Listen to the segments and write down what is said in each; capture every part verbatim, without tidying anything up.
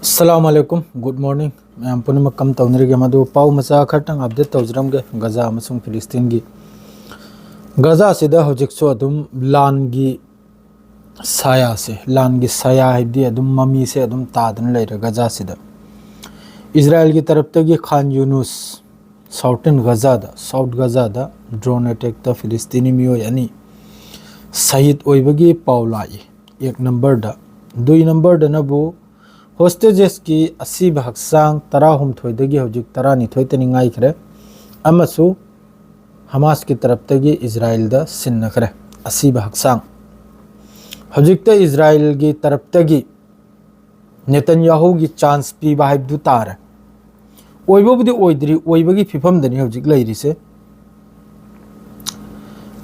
ꯑꯁꯂꯥꯃꯨ ꯑꯂꯥꯏꯀꯨꯝ, good morning. ꯃꯌꯥꯝ ꯄꯨꯝꯅꯃꯛ ꯀꯝ ꯇꯧꯅꯔꯤꯒꯦ? ꯃꯗꯨ ꯄꯥꯎ ꯃꯆꯥ ꯈꯔꯇꯪ ꯑꯞꯗꯦꯠ ꯇꯧꯖꯔꯝꯒꯦ꯫ ꯒꯖꯥ ꯑꯃꯁꯨꯡ ꯐꯤꯂꯤꯁꯇꯤꯟꯒꯤ, ꯒꯖꯥꯁꯤꯗ ꯍꯧꯖꯤꯛꯁꯨ ꯑꯗꯨꯝ ꯂꯥꯟꯒꯤ ꯁꯥꯌꯥꯁꯦ, ꯂꯥꯟꯒꯤ ꯁꯥꯌꯥ ꯍꯥꯏꯕꯗꯤ ꯑꯗꯨꯝ ꯃꯃꯤꯁꯦ ꯑꯗꯨꯝ ꯇꯥꯗꯅ ꯂꯩꯔꯦ ꯒꯖꯥꯁꯤꯗ꯫ ꯏꯖꯔꯥꯏꯜꯒꯤ ꯇꯔꯞꯇꯒꯤ ꯈꯥꯟ ꯌꯨꯅꯨꯁ, ꯁꯥꯎꯇꯔꯟ ꯒꯖꯥꯗ, ꯁꯥꯎꯠ ꯒꯖꯥꯗ ꯗ꯭ꯔꯣꯟ ꯑꯦꯇꯦꯛꯇ ꯐꯤꯂꯤꯁꯇꯤꯅꯤ ꯃꯤꯑꯣꯏ ꯑꯅꯤ ꯁꯍꯤꯗ ꯑꯣꯏꯕꯒꯤ ꯄꯥꯎ ꯂꯥꯛꯏ꯫ ꯑꯦꯛ ꯅꯝꯕꯔꯗ꯫ ꯗꯨꯏ ꯅꯝꯕꯔꯗꯅꯕꯨ ꯍꯣꯁꯇꯦꯖꯦꯁꯀꯤ ꯑꯁꯤꯕ ꯍꯛꯆꯥꯡ ꯇꯔꯥꯍꯨꯝꯊꯣꯏꯗꯒꯤ ꯍꯧꯖꯤꯛ ꯇꯔꯥꯅꯤꯊꯣꯏꯇꯅꯤ ꯉꯥꯏꯈ꯭ꯔꯦ, ꯑꯃꯁꯨ ꯍꯃꯥꯁꯀꯤ ꯇꯔꯞꯇꯒꯤ ꯏꯖꯔꯥꯏꯜꯗ ꯁꯤꯟꯅꯈ꯭ꯔꯦ ꯑꯁꯤꯕ ꯍꯛꯆꯥꯡ꯫ ꯍꯧꯖꯤꯛꯇ ꯏꯖꯔꯥꯏꯜꯒꯤ ꯇꯔꯞꯇꯒꯤ ꯅꯦꯇꯟꯌꯥꯍꯨꯒꯤ ꯆꯥꯟꯁ ꯄꯤꯕ ꯍꯥꯏꯕꯗꯨ ꯇꯥꯔꯦ꯫ ꯑꯣꯏꯕꯕꯨꯗꯤ ꯑꯣꯏꯗ꯭ꯔꯤ, ꯑꯣꯏꯕꯒꯤ ꯐꯤꯕꯝꯗꯅꯤ ꯍꯧꯖꯤꯛ ꯂꯩꯔꯤꯁꯦ꯫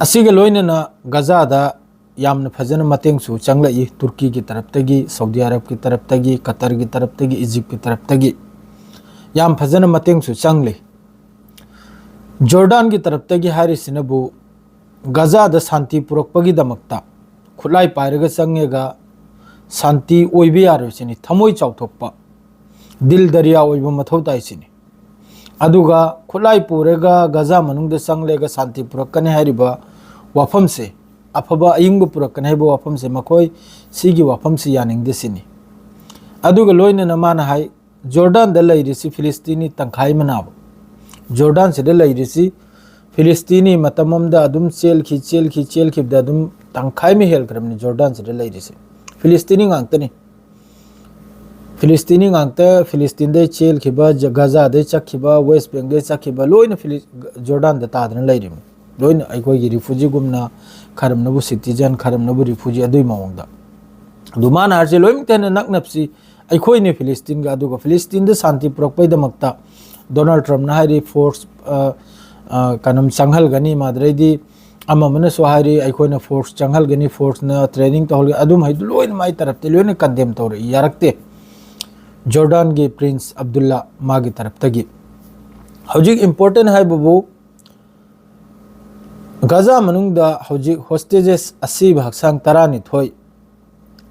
ꯑꯁꯤꯒ ꯂꯣꯏꯅꯅ ꯒꯖꯥꯗ ꯌꯥꯝꯅ ꯐꯖꯅ ꯃꯇꯦꯡꯁꯨ ꯆꯪꯂꯛꯏ, ꯇꯨꯔꯀꯤꯒꯤ ꯇꯔꯞꯇꯒꯤ, ꯁꯥꯎꯗꯤ ꯑꯔꯕꯀꯤ ꯇꯔꯞꯇꯒꯤ, ꯀꯇꯔꯒꯤ ꯇꯔꯞꯇꯒꯤ, ꯏꯖꯤꯞꯀꯤ ꯇꯔꯞꯇꯒꯤ ꯌꯥꯝ ꯐꯖꯅ ꯃꯇꯦꯡꯁꯨ ꯆꯪꯂꯤ꯫ ꯖꯣꯔꯗꯥꯟꯒꯤ ꯇꯔꯞꯇꯒꯤ ꯍꯥꯏꯔꯤꯁꯤꯅꯕꯨ ꯒꯖꯥꯗ ꯁꯥꯟꯇꯤ ꯄꯨꯔꯛꯄꯒꯤꯗꯃꯛꯇ ꯈꯨꯠꯂꯥꯏ ꯄꯥꯏꯔꯒ ꯆꯪꯉꯒ ꯁꯥꯟꯇꯤ ꯑꯣꯏꯕ ꯌꯥꯔꯣꯏ ꯁꯤꯅꯤ, ꯊꯃꯣꯏ ꯆꯥꯎꯊꯣꯛꯄ, ꯗꯤꯜ ꯗꯔꯤꯌꯥ ꯑꯣꯏꯕ ꯃꯊꯧ ꯇꯥꯏ ꯁꯤꯅꯤ꯫ ꯑꯗꯨꯒ ꯈꯨꯠꯂꯥꯏ ꯄꯨꯔꯒ ꯒꯖꯥ ꯃꯅꯨꯡꯗ ꯆꯪꯂꯒ ꯁꯥꯟꯇꯤ ꯄꯨꯔꯛꯀꯅꯤ ꯍꯥꯏꯔꯤꯕ ꯋꯥꯐꯝꯁꯦ, ꯑꯐꯕ ꯑꯏꯪꯕ ꯄꯨꯔꯛꯀꯅꯤ ꯍꯥꯏꯕ ꯋꯥꯐꯝꯁꯦ, ꯃꯈꯣꯏ ꯁꯤꯒꯤ ꯋꯥꯐꯝꯁꯤ ꯌꯥꯅꯤꯡꯗꯦ ꯁꯤꯅꯤ꯫ ꯑꯗꯨꯒ ꯂꯣꯏꯅꯅ ꯃꯥꯅ ꯍꯥꯏ, ꯖꯣꯔꯗꯥꯟꯗ ꯂꯩꯔꯤꯁꯤ ꯐꯤꯂꯤꯁꯇꯤꯅꯤ ꯇꯪꯈꯥꯏ ꯑꯃꯅꯥꯕ꯫ ꯖꯣꯔꯗꯥꯟꯁꯤꯗ ꯂꯩꯔꯤꯁꯤ ꯐꯤꯂꯤꯁꯇꯤꯅꯤ ꯃꯇꯝ ꯑꯃꯗ ꯑꯗꯨꯝ ꯆꯦꯜꯈꯤ, ꯆꯦꯜꯈꯤ, ꯆꯦꯜꯈꯤꯕꯗ ꯑꯗꯨꯝ ꯇꯪꯈꯥꯏ ꯑꯃ ꯍꯦꯜꯈ꯭ꯔꯕꯅꯤ ꯖꯣꯔꯗꯥꯟꯁꯤꯗ ꯂꯩꯔꯤꯁꯤ꯫ ꯐꯤꯂꯤꯁꯇꯤꯅꯤ ꯉꯥꯛꯇꯅꯤ꯫ ꯐꯤꯂꯤꯁꯇꯤꯅꯤ ꯉꯥꯛꯇ, ꯐꯤꯂꯤꯁꯇꯤꯟꯗꯩ ꯆꯦꯜꯈꯤꯕ, ꯖ-, ꯒꯖꯥꯗꯩ ꯆꯠꯈꯤꯕ, ꯋꯦꯁ ꯕꯦꯡꯗꯩ ꯆꯠꯈꯤꯕ, ꯂꯣꯏꯅ ꯐꯤꯂꯤꯁ-, ꯖꯣꯔꯗꯥꯟꯗ ꯇꯥꯗꯅ ꯂꯩꯔꯤꯕꯅꯤ꯫ ꯂꯣꯏꯅ ꯑꯩꯈꯣꯏꯒꯤ ꯔꯤꯐ꯭ꯌꯨꯖꯤꯒꯨꯝꯅ, ꯈꯔꯝꯅꯕꯨ ꯁꯤꯇꯤꯖꯟ, ꯈꯔꯝꯅꯕꯨ ꯔꯤꯐ꯭ꯌꯨꯖꯤ, ꯑꯗꯨꯒꯤ ꯃꯑꯣꯡꯗ꯫ ꯑꯗꯨ ꯃꯥꯅ ꯍꯥꯏꯔꯤꯁꯦ, ꯂꯣꯏꯅꯃꯛꯇ ꯍꯦꯟꯅ ꯅꯛꯅꯕꯁꯤ ꯑꯩꯈꯣꯏꯅꯤ ꯐꯤꯂꯤꯁꯇꯤꯟꯒ꯫ ꯑꯗꯨꯒ ꯐꯤꯂꯤꯁꯇꯤꯟꯗ ꯁꯥꯟꯇꯤ ꯄꯨꯔꯛꯄꯩꯗꯃꯛꯇ ꯗꯣꯅꯥꯜꯗ ꯇ꯭ꯔꯝꯞꯅ ꯍꯥꯏꯔꯤ, ꯐꯣꯔꯁ, ꯑ, ꯑ, ꯀꯩꯅꯣꯝ ꯆꯪꯍꯜꯒꯅꯤ, ꯃꯥꯗ꯭ꯔꯩꯗꯤ ꯑꯃ ꯑꯃꯅꯁꯨ ꯍꯥꯏꯔꯤ, ꯑꯩꯈꯣꯏꯅ ꯐꯣꯔꯁ ꯆꯪꯍꯜꯒꯅꯤ, ꯐꯣꯔꯁꯅ ꯇ꯭ꯔꯦꯅꯤꯡ ꯇꯧꯍꯜꯒꯅꯤ, ꯑꯗꯨꯝ ꯍꯥꯏꯗꯨ ꯂꯣꯏꯅ ꯃꯥꯏ ꯇꯔꯞꯇ ꯂꯣꯏꯅ ꯀꯟꯗꯦꯝ ꯇꯧꯔꯛꯏ, ꯌꯥꯔꯛꯇꯦ꯫ ꯖꯣꯔꯗꯥꯟꯒꯤ ꯄ꯭ꯔꯤꯟꯁ ꯑꯕꯗꯨꯜꯂꯥ ꯃꯥꯒꯤ ꯇꯔꯞꯇꯒꯤ꯫ ꯍꯧꯖꯤꯛ ꯏꯝꯄꯣꯔꯇꯦꯟ ꯍꯥꯏꯕꯕꯨ, ꯒꯖꯥ ꯃꯅꯨꯡꯗ ꯍꯧꯖꯤꯛ ꯍꯣꯁꯇꯦꯖꯦꯁ ꯑꯁꯤꯕ ꯍꯛꯆꯥꯡ ꯇꯔꯥꯅꯤꯊꯣꯏ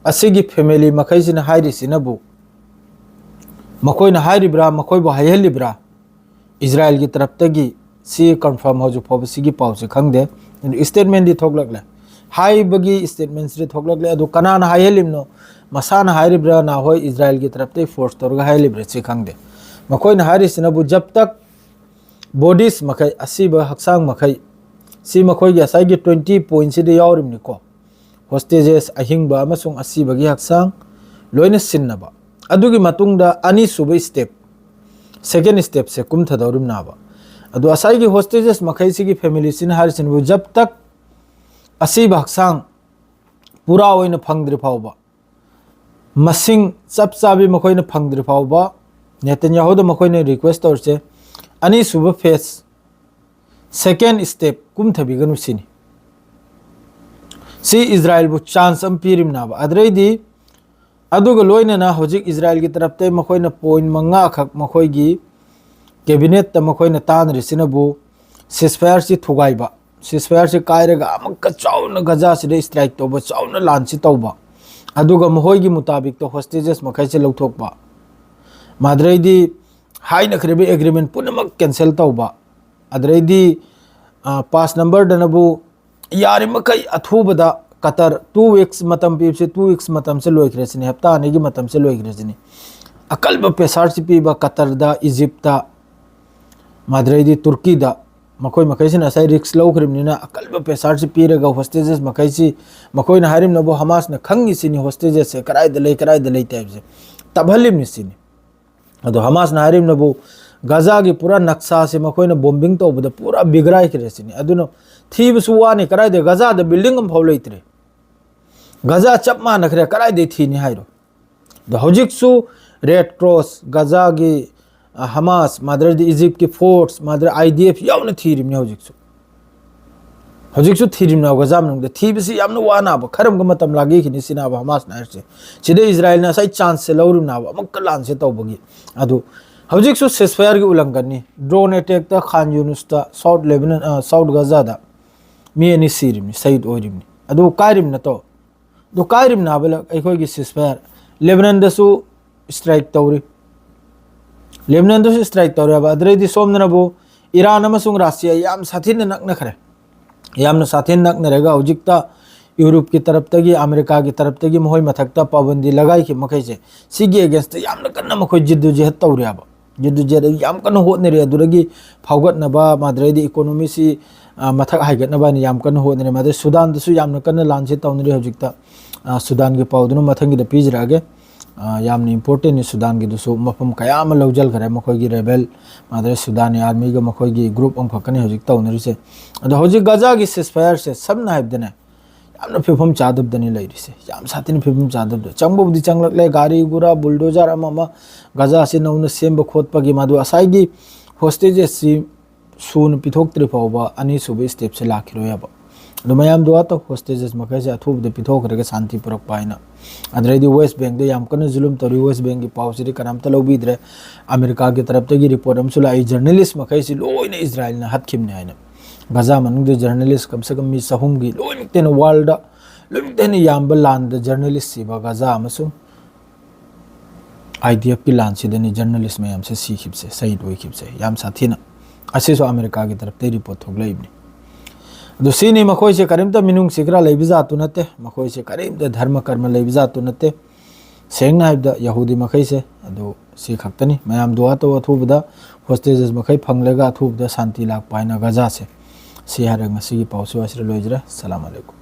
ꯑꯁꯤꯒꯤ ꯐꯦꯃꯤꯂꯤ ꯃꯈꯩꯁꯤꯅ ꯍꯥꯏꯔꯤꯁꯤꯅꯕꯨ, ꯃꯈꯣꯏꯅ ꯍꯥꯏꯔꯤꯕ꯭ꯔꯥ, ꯃꯈꯣꯏꯕꯨ ꯍꯥꯏꯍꯜꯂꯤꯕ꯭ꯔꯥ? ꯏꯖꯔꯥꯏꯜꯒꯤ ꯇꯔꯞꯇꯒꯤ ꯁꯤ ꯀꯟꯐꯥꯔꯝ ꯍꯧꯖꯤꯛ ꯐꯥꯎꯕ ꯁꯤꯒꯤ ꯄꯥꯎꯁꯦ ꯈꯪꯗꯦ꯫ ꯏꯁꯇꯦꯠꯃꯦꯟꯗꯤ ꯊꯣꯛꯂꯛꯂꯦ, ꯍꯥꯏꯕꯒꯤ ꯏꯁꯇꯦꯠꯃꯦꯟꯁꯤꯗꯤ ꯊꯣꯛꯂꯛꯂꯦ꯫ ꯑꯗꯨ ꯀꯅꯥꯅ ꯍꯥꯏꯍꯜꯂꯤꯕꯅꯣ? ꯃꯁꯥꯅ ꯍꯥꯏꯔꯤꯕ꯭ꯔꯥ, ꯅꯍꯣꯏ ꯏꯖꯔꯥꯏꯜꯒꯤ ꯇꯔꯞꯇꯒꯤ ꯐꯣꯔꯁ ꯇꯧꯔꯒ ꯍꯥꯏꯍꯜꯂꯤꯕ꯭ꯔꯥ, ꯁꯤ ꯈꯪꯗꯦ꯫ ꯃꯈꯣꯏꯅ ꯍꯥꯏꯔꯤꯁꯤꯅꯕꯨ ꯖꯕ ꯇꯛ ꯕꯣꯗꯤꯁ ꯃꯈꯩ, ꯑꯁꯤꯕ ꯍꯛꯆꯥꯡ ꯃꯈꯩ, ꯁꯤ ꯃꯈꯣꯏꯒꯤ ꯉꯁꯥꯏꯒꯤ ꯇ꯭ꯋꯦꯟꯇꯤ ꯄꯣꯏꯟꯁꯤꯗ ꯌꯥꯎꯔꯤꯕꯅꯤꯀꯣ꯫ ꯍꯣꯁꯇꯦꯖꯦꯁ, ꯑꯍꯤꯡꯕ ꯑꯃꯁꯨꯡ ꯑꯁꯤꯕꯒꯤ ꯍꯛꯆꯥꯡ ꯂꯣꯏꯅ ꯁꯤꯟꯅꯕ꯫ ꯑꯗꯨꯒꯤ ꯃꯇꯨꯡꯗ ꯑꯅꯤꯁꯨꯕ ꯁ꯭ꯇꯦꯞ, ꯁꯦꯀꯦꯟ ꯁ꯭ꯇꯦꯞꯁꯦ ꯀꯨꯝꯊꯗꯧꯔꯤꯕꯅꯦꯕ꯫ ꯑꯗꯣ ꯉꯁꯥꯏꯒꯤ ꯍꯣꯁꯇꯦꯖꯦꯁ ꯃꯈꯩꯁꯤꯒꯤ ꯐꯦꯃꯤꯂꯤꯁꯤꯅ ꯍꯥꯏꯔꯤꯁꯤꯅꯕꯨ ꯖꯕ ꯇꯛ ꯑꯁꯤꯕ ꯍꯛꯆꯥꯡ ꯄꯨꯔꯥ ꯑꯣꯏꯅ ꯐꯪꯗ꯭ꯔꯤ ꯐꯥꯎꯕ, ꯃꯁꯤꯡ ꯆꯞ ꯆꯥꯕꯤ ꯃꯈꯣꯏꯅ ꯐꯪꯗ꯭ꯔꯤ ꯐꯥꯎꯕ, ꯅꯦꯇꯟꯌꯥꯍꯨꯗ ꯃꯈꯣꯏꯅ ꯔꯤꯀ꯭ꯋꯦꯁ ꯇꯧꯔꯤꯁꯦ ꯑꯅꯤꯁꯨꯕ ꯐꯦꯁ, ꯁꯦꯀꯦꯟ ꯁ꯭ꯇꯦꯞ ꯀꯨꯝꯊꯕꯤꯒꯅꯨ ꯁꯤꯅꯤ꯫ ꯁꯤ ꯏꯖꯔꯥꯏꯜꯕꯨ ꯆꯥꯟꯁ ꯑꯃ ꯄꯤꯔꯤꯕꯅꯦꯕ꯫ ꯑꯗꯨꯗꯩꯗꯤ, ꯑꯗꯨꯒ ꯂꯣꯏꯅꯅ ꯍꯧꯖꯤꯛ ꯏꯖꯔꯥꯏꯜꯒꯤ ꯇꯔꯞꯇꯩ ꯃꯈꯣꯏꯅ ꯄꯣꯏꯟ ꯃꯉꯥꯈꯛ ꯃꯈꯣꯏꯒꯤ ꯀꯦꯕꯤꯅꯦꯠꯇ ꯃꯈꯣꯏꯅ ꯇꯥꯅꯔꯤꯁꯤꯅꯕꯨ ꯁꯤꯁꯐꯥꯌꯔꯁꯤ ꯊꯨꯒꯥꯏꯕ, ꯁꯤꯁꯐꯥꯌꯔꯁꯤ ꯀꯥꯏꯔꯒ ꯑꯃꯨꯛꯀ ꯆꯥꯎꯅ ꯒꯖꯥꯁꯤꯗ ꯁ꯭ꯇ꯭ꯔꯥꯏꯛ ꯇꯧꯕ, ꯆꯥꯎꯅ ꯂꯥꯟꯁꯤ ꯇꯧꯕ, ꯑꯗꯨꯒ ꯃꯈꯣꯏꯒꯤ ꯃꯨꯇꯥꯕꯤꯛꯇ ꯍꯣꯁꯇꯦꯖꯦꯁ ꯃꯈꯩꯁꯦ ꯂꯧꯊꯣꯛꯄ, ꯃꯗꯨꯗꯩꯗꯤ ꯍꯥꯏꯅꯈ꯭ꯔꯤꯕ ꯑꯦꯒ꯭ꯔꯤꯃꯦꯟ ꯄꯨꯝꯅꯃꯛ ꯀꯦꯟꯁꯦꯜ ꯇꯧꯕ, ꯑꯗꯨꯗꯩꯗꯤ ꯄꯥꯁ ꯅꯝꯕꯔꯗꯅꯕꯨ ꯌꯥꯔꯤꯃꯈꯩ ꯑꯊꯨꯕꯗ ꯀꯇꯔ, ꯇꯨ ꯋꯤꯛꯁ ꯃꯇꯝ ꯄꯤꯕꯁꯦ, ꯇꯨ ꯋꯤꯛꯁ ꯃꯇꯝꯁꯦ ꯂꯣꯏꯈ꯭ꯔꯁꯤꯅꯤ, ꯍꯞꯇꯥ ꯑꯅꯤꯒꯤ ꯃꯇꯝꯁꯦ ꯂꯣꯏꯈ꯭ꯔꯁꯤꯅꯤ꯫ ꯑꯀꯜꯕ ꯄ꯭ꯔꯦꯁꯥꯔꯁꯤ ꯄꯤꯕ ꯀꯇꯔꯗ, ꯏꯖꯤꯞꯇ, ꯃꯗꯨꯗꯩꯗꯤ ꯇꯨꯔꯀꯤꯗ, ꯃꯈꯣꯏ ꯃꯈꯩꯁꯤꯅ ꯉꯁꯥꯏ ꯔꯤꯛꯁ ꯂꯧꯈ꯭ꯔꯤꯕꯅꯤꯅ ꯑꯀꯜꯕ ꯄ꯭ꯔꯦꯁꯥꯔꯁꯤ ꯄꯤꯔꯒ ꯍꯣꯁꯇꯦꯖꯦꯁ ꯃꯈꯩꯁꯤ ꯃꯈꯣꯏꯅ ꯍꯥꯏꯔꯤꯕꯅꯕꯨ ꯍꯃꯥꯁꯅ ꯈꯪꯉꯤꯁꯤꯅꯤ ꯍꯣꯁꯇꯦꯖꯦꯁꯁꯦ ꯀꯗꯥꯏꯗ ꯂꯩ, ꯀꯗꯥꯏꯗ ꯂꯩꯇꯦ ꯍꯥꯏꯕꯁꯦ ꯇꯞꯍꯜꯂꯤꯕꯅꯤ ꯁꯤꯅꯤ꯫ ꯑꯗꯣ ꯍꯃꯥꯁꯅ ꯍꯥꯏꯔꯤꯕꯅꯕꯨ ꯒꯖꯥꯒꯤ ꯄꯨꯔꯥ ꯅꯛꯁꯥꯁꯦ ꯃꯈꯣꯏꯅ ꯕꯣꯝꯕꯤꯡ ꯇꯧꯕꯗ ꯄꯨꯔꯥ ꯕꯤꯒ꯭ꯔꯥꯏꯈ꯭ꯔꯦ ꯁꯤꯅꯤ꯫ ꯑꯗꯨꯅ ꯊꯤꯕꯁꯨ ꯋꯥꯅꯤ, ꯀꯗꯥꯏꯗ ꯒꯖꯥꯗ ꯕꯤꯜꯗꯤꯡ ꯑꯃꯐꯥꯎ ꯂꯩꯇ꯭ꯔꯦ, ꯒꯖꯥ ꯆꯞ ꯃꯥꯟꯅꯈ꯭ꯔꯦ, ꯀꯗꯥꯏꯗꯩ ꯊꯤꯅꯤ ꯍꯥꯏꯔꯣ? ꯑꯗꯣ ꯍꯧꯖꯤꯛꯁꯨ ꯔꯦꯗ ꯀ꯭ꯔꯣꯁ, ꯒꯖꯥꯒꯤ, ꯑ, ꯍꯃꯥꯁ, ꯃꯗꯨꯗꯩꯗꯤ ꯏꯖꯤꯞꯀꯤ ꯐꯣꯔꯁ, ꯃꯗꯨꯗꯩ ꯑꯥꯏ ꯗꯤ ꯑꯦꯐ ꯌꯥꯎꯅ ꯊꯤꯔꯤꯕꯅꯤ ꯍꯧꯖꯤꯛꯁꯨ꯫ ꯍꯧꯖꯤꯛꯁꯨ ꯊꯤꯔꯤꯕꯅꯤ ꯒꯖꯥ ꯃꯅꯨꯡꯗ꯫ ꯊꯤꯕꯁꯤ ꯌꯥꯝꯅ ꯋꯥꯅꯕ, ꯈꯔ ꯑꯃꯒ ꯃꯇꯝ ꯂꯥꯡꯒꯤꯈꯤꯅꯤ ꯁꯤꯅꯦꯕ ꯍꯃꯥꯁꯅ ꯍꯥꯏꯔꯤꯁꯦ꯫ ꯁꯤꯗ ꯏꯖꯔꯥꯏꯜꯅ ꯉꯁꯥꯏ ꯆꯥꯟꯁꯁꯦ ꯂꯧꯔꯤꯕꯅꯦꯕ ꯑꯃꯨꯛꯀ ꯂꯥꯟꯁꯦ ꯇꯧꯕꯒꯤ꯫ ꯑꯗꯨ ꯍꯧꯖꯤꯛꯁꯨ ꯁꯤꯁꯐꯥꯌꯔꯒꯤ ꯎꯜꯂꯪꯒꯅꯤ꯫ ꯗ꯭ꯔꯣꯟ ꯑꯦꯇꯦꯛꯇ ꯈꯥꯟ ꯌꯨꯅꯨꯁꯇ, ꯁꯥꯎꯠ ꯂꯦꯕꯅꯟ, ꯑ, ꯁꯥꯎꯠ ꯒꯖꯥꯗ ꯃꯤ ꯑꯅꯤ ꯁꯤꯔꯤꯕꯅꯤ, ꯁꯍꯤꯗ ꯑꯣꯏꯔꯤꯕꯅꯤ꯫ ꯑꯗꯨ ꯀꯥꯏꯔꯤꯕ ꯅꯠꯇ꯭ꯔꯣ? ꯑꯗꯨ ꯀꯥꯏꯔꯤꯕꯅꯦꯕ ꯑꯩꯈꯣꯏꯒꯤ ꯁꯤꯁꯐꯥꯌꯔ꯫ ꯂꯦꯕꯅꯟꯗꯁꯨ ꯁ꯭ꯇ꯭ꯔꯥꯏꯛ ꯇꯧꯔꯤ꯫ ꯂꯦꯕꯅꯟꯗꯁꯨ ꯁ꯭ꯇ꯭ꯔꯥꯏꯛ ꯇꯧꯔꯦꯕ꯫ ꯑꯗꯨꯗꯩꯗꯤ ꯁꯣꯝꯗꯅꯕꯨ ꯏꯔꯥꯟ ꯑꯃꯁꯨꯡ ꯔꯥꯁꯤꯌꯥ ꯌꯥꯝ ꯁꯥꯊꯤꯅ ꯅꯛꯅꯈ꯭ꯔꯦ꯫ ꯌꯥꯝꯅ ꯁꯥꯊꯤꯅ ꯅꯛꯅꯔꯒ ꯍꯧꯖꯤꯛꯇ ꯌꯨꯔꯣꯞꯀꯤ ꯇꯔꯞꯇꯒꯤ, ꯑꯃꯦꯔꯤꯀꯥꯒꯤ ꯇꯔꯞꯇꯒꯤ ꯃꯈꯣꯏ ꯃꯊꯛꯇ ꯄꯥꯕꯟꯗꯤ ꯂꯒꯥꯏꯈꯤꯕ ꯃꯈꯩꯁꯦ, ꯁꯤꯒꯤ ꯑꯦꯒꯦꯟꯁꯇ ꯌꯥꯝꯅ ꯀꯟꯅ ꯃꯈꯣꯏ ꯖꯤꯗꯨ ꯖꯤꯍꯠ ꯇꯧꯔꯦꯕ꯫ ꯖꯤꯗꯨ ꯖꯤꯍꯠ ꯌꯥꯝ ꯀꯟꯅ ꯍꯣꯠꯅꯔꯤ꯫ ꯑꯗꯨꯗꯒꯤ ꯐꯥꯎꯒꯠꯅꯕ, ꯃꯗꯨꯗꯩꯗꯤ ꯏꯀꯣꯅꯣꯃꯤꯁꯤ, ꯑ, ꯃꯊꯛ ꯍꯥꯏꯒꯠꯅꯕ ꯍꯥꯏꯅ ꯌꯥꯝ ꯀꯟꯅ ꯍꯣꯠꯅꯔꯤ꯫ ꯃꯗꯨꯗꯩ ꯁꯨꯗꯥꯟꯗꯁꯨ ꯌꯥꯝꯅ ꯀꯟꯅ ꯂꯥꯟꯁꯤ ꯇꯧꯅꯔꯤ ꯍꯧꯖꯤꯛꯇ꯫ ꯑ, ꯁꯨꯗꯥꯟꯒꯤ ꯄꯥꯎꯗꯨꯅ ꯃꯊꯪꯒꯤꯗ ꯄꯤꯖꯔꯛꯑꯒꯦ꯫ ꯑ, ꯌꯥꯝꯅ ꯏꯝꯄꯣꯔꯇꯦꯟꯅꯤ ꯁꯨꯗꯥꯟꯒꯤꯗꯨꯁꯨ, ꯃꯐꯝ ꯀꯌꯥ ꯑꯃ ꯂꯧꯖꯈ꯭ꯔꯦ ꯃꯈꯣꯏꯒꯤ ꯔꯦꯕꯦꯜ, ꯃꯗꯨꯗꯩ ꯁꯨꯗꯥꯅꯤ ꯑꯥꯔꯃꯤꯒ ꯃꯈꯣꯏꯒꯤ ꯒ꯭ꯔꯨꯞ ꯑꯃꯈꯛꯀꯅꯤ ꯍꯧꯖꯤꯛ ꯇꯧꯅꯔꯤꯁꯦ꯫ ꯑꯗꯣ ꯍꯧꯖꯤꯛ ꯒꯖꯥꯒꯤ ceasefire ꯁꯦ ꯁꯝꯅ ꯍꯥꯏꯕꯗꯅꯦ, ꯌꯥꯝꯅ ꯐꯤꯕꯝ ꯆꯥꯗꯕꯗꯅꯤ ꯂꯩꯔꯤꯁꯦ, ꯌꯥꯝ ꯁꯥꯊꯤꯅ ꯐꯤꯕꯝ ꯆꯥꯗꯕꯗ꯫ ꯆꯪꯕꯕꯨꯗꯤ ꯆꯪꯂꯛꯂꯦ, ꯒꯥꯔꯤ ꯒꯨꯔꯥ, ꯕꯨꯜꯗꯣꯖꯔ ꯑꯃ ꯑꯃ, ꯒꯖꯥꯁꯤ ꯅꯧꯅ ꯁꯦꯝꯕ ꯈꯣꯠꯄꯒꯤ꯫ ꯃꯗꯨ ꯉꯁꯥꯏꯒꯤ ꯍꯣꯁꯇꯦꯖꯦꯁꯁꯤ ꯁꯨꯅ ꯄꯤꯊꯣꯛꯇ꯭ꯔꯤ ꯐꯥꯎꯕ ꯑꯅꯤꯁꯨꯕ ꯁ꯭ꯇꯦꯞꯁꯦ ꯂꯥꯛꯈꯤꯔꯣꯏ ꯍꯥꯏꯕ꯫ ꯑꯗꯣ ꯃꯌꯥꯝ ꯗꯨꯋꯥ ꯇꯧ, ꯍꯣꯁꯇꯦꯖꯦꯁ ꯃꯈꯩꯁꯦ ꯑꯊꯨꯕꯗ ꯄꯤꯊꯣꯛꯈ꯭ꯔꯒ ꯁꯥꯟꯇꯤ ꯄꯨꯔꯛꯄ ꯍꯥꯏꯅ꯫ ꯑꯗꯨꯗꯩꯗꯤ ꯋꯦꯁ ꯕꯦꯡꯗ ꯌꯥꯝ ꯀꯟꯅ ꯖꯨꯂꯨꯝ ꯇꯧꯔꯤ, ꯋꯦꯁ ꯕꯦꯡꯒꯤ ꯄꯥꯎꯁꯤꯗꯤ ꯀꯅꯥꯝꯇ ꯂꯧꯕꯤꯗ꯭ꯔꯦ꯫ ꯑꯃꯦꯔꯤꯀꯥꯒꯤ ꯇꯔꯞꯇꯒꯤ ꯔꯤꯄꯣꯔꯠ ꯑꯃꯁꯨ ꯂꯥꯛꯏ, ꯖꯔꯅꯦꯂꯤꯁ ꯃꯈꯩꯁꯤ ꯂꯣꯏꯅ ꯏꯖꯔꯥꯏꯜꯅ ꯍꯥꯠꯈꯤꯕꯅꯤ ꯍꯥꯏꯅ꯫ ꯒꯖꯥ ꯃꯅꯨꯡꯗ ꯖꯔꯅꯦꯂꯤꯁ ꯀꯝꯁꯦ ꯀꯝ ꯃꯤ ꯆꯍꯨꯝꯒꯤ, ꯂꯣꯏꯅꯃꯛꯇ ꯍꯦꯟꯅ ꯋꯥꯔꯜꯗ ꯂꯣꯏꯅꯃꯛꯇ ꯍꯦꯟꯅ ꯌꯥꯝꯕ ꯂꯥꯟꯗ ꯖꯔꯅꯦꯂꯤꯁ ꯁꯤꯕ ꯒꯖꯥ ꯑꯃꯁꯨꯡ IDF ꯀꯤ ꯂꯥꯟꯁꯤꯗꯅꯤ ꯖꯔꯅꯦꯂꯤꯁ ꯃꯌꯥꯝꯁꯦ ꯁꯤꯈꯤꯕꯁꯦ, ꯁꯍꯤꯗ ꯑꯣꯏꯈꯤꯕꯁꯦ, ꯌꯥꯝ ꯁꯥꯊꯤꯅ꯫ ꯑꯁꯤꯁꯨ ꯑꯃꯦꯔꯤꯀꯥꯒꯤ ꯇꯔꯞꯇꯒꯤ ꯔꯤꯄꯣꯔꯠ ꯊꯣꯛꯂꯛꯏꯕꯅꯤ꯫ ꯑꯗꯨ ꯁꯤꯅꯤ, ꯃꯈꯣꯏꯁꯦ ꯀꯔꯤꯝꯇ ꯃꯤꯅꯨꯡꯁꯤ ꯈꯔ ꯂꯩꯕ ꯖꯥꯠꯇꯨ ꯅꯠꯇꯦ, ꯃꯈꯣꯏꯁꯦ ꯀꯔꯤꯝꯇ ꯙꯔꯃ ꯀꯔꯃ ꯂꯩꯕ ꯖꯥꯠꯇꯨ ꯅꯠꯇꯦ꯫ ꯁꯦꯡꯅ ꯍꯥꯏꯕꯗ ꯌꯍꯨꯗꯤ ꯃꯈꯩꯁꯦ ꯑꯗꯨ ꯁꯤ ꯈꯛꯇꯅꯤ꯫ ꯃꯌꯥꯝ ꯗꯨꯋꯥ ꯇꯧ, ꯑꯊꯨꯕꯗ ꯍꯣꯁꯇꯦꯖꯦꯁ ꯃꯈꯩ ꯐꯪꯂꯒ ꯑꯊꯨꯕꯗ ꯁꯥꯟꯇꯤ ꯂꯥꯛꯄ ꯍꯥꯏꯅ ꯒꯖꯥꯁꯦ꯫ ꯁꯤ ꯍꯥꯏꯔꯒ ꯉꯁꯤꯒꯤ ꯄꯥꯎꯁꯨ ꯑꯁꯤꯗ ꯂꯣꯏꯖꯔꯦ꯫ ꯁꯂꯥꯝ ꯑꯂꯩꯀꯨꯝ꯫